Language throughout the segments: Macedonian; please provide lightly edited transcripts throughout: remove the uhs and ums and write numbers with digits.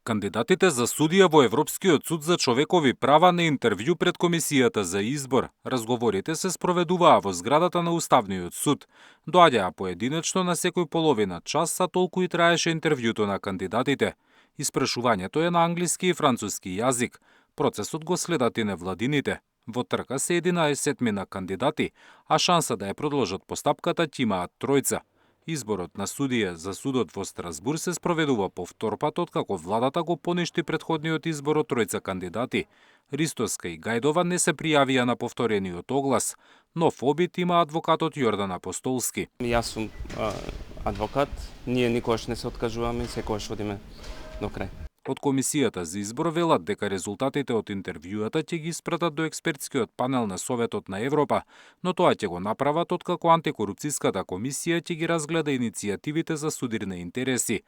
Кандидатите за судија во Европскиот суд за човекови права на интервју пред комисијата за избор. Разговорите се спроведуваа во зградата на Уставниот суд. Доаѓаа поединечно на секој половина час, а толку и траеше интервјуто на кандидатите. Испрашувањето е на англиски и француски јазик. Процесот го следат и невладините. Во трка се 11 кандидати, а шанса да ја продолжат постапката ќе имаат тројца. Изборот на судија за судот во Страсбур се спроведува по втор пат откако владата го поништи претходниот избор од тројца кандидати. Ристоска и Гајдова не се пријавија на повторениот оглас. Нов обид има адвокатот Јордан Апостолски. Јас сум адвокат, ние никогаш не се откажуваме, секогаш одиме до крај. Од комисијата за избор велат дека резултатите од интервјуата ќе ги испратат до експертскиот панел на Советот на Европа, но тоа ќе го направат откако антикорупцијската комисија ќе ги разгледа иницијативите за судирни интереси.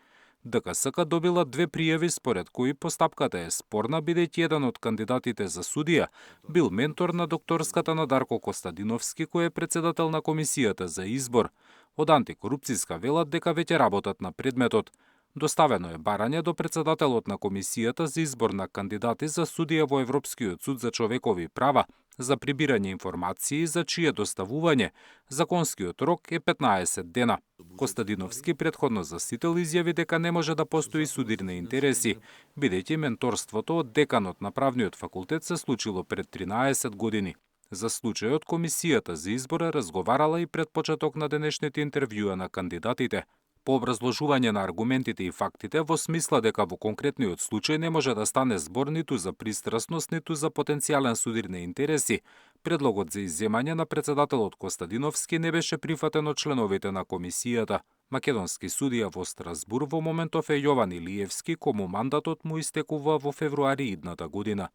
ДКСК добила 2 пријави според кои постапката е спорна, бидејќи еден од кандидатите за судија бил ментор на докторската на Дарко Костадиновски, кој е председател на комисијата за избор. Од антикорупцијска велат дека веќе работат на предметот. Доставено е барање до председателот на комисијата за избор на кандидати за судија во Европскиот суд за човекови права за прибирање информации за чие доставување законскиот рок е 15 дена. Костадиновски претходно засител изјави дека не може да постои судирни интереси, бидејќи менторството од деканот на правниот факултет се случило пред 13 години. За случајот комисијата за избор разговарала и пред почеток на денешните интервјуа на кандидатите. По образложување на аргументите и фактите во смисла дека во конкретниот случај не може да стане збор ниту за пристрасност, ниту за потенцијален судирни интереси, предлогот за изземање на председателот Костадиновски не беше прифатен од членовите на комисијата. Македонски судија во Страсбур во моментов е Јован Илиевски, кому мандатот му истекува во февруари идната година.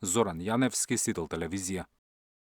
Зоран Јаневски, Сител телевизија.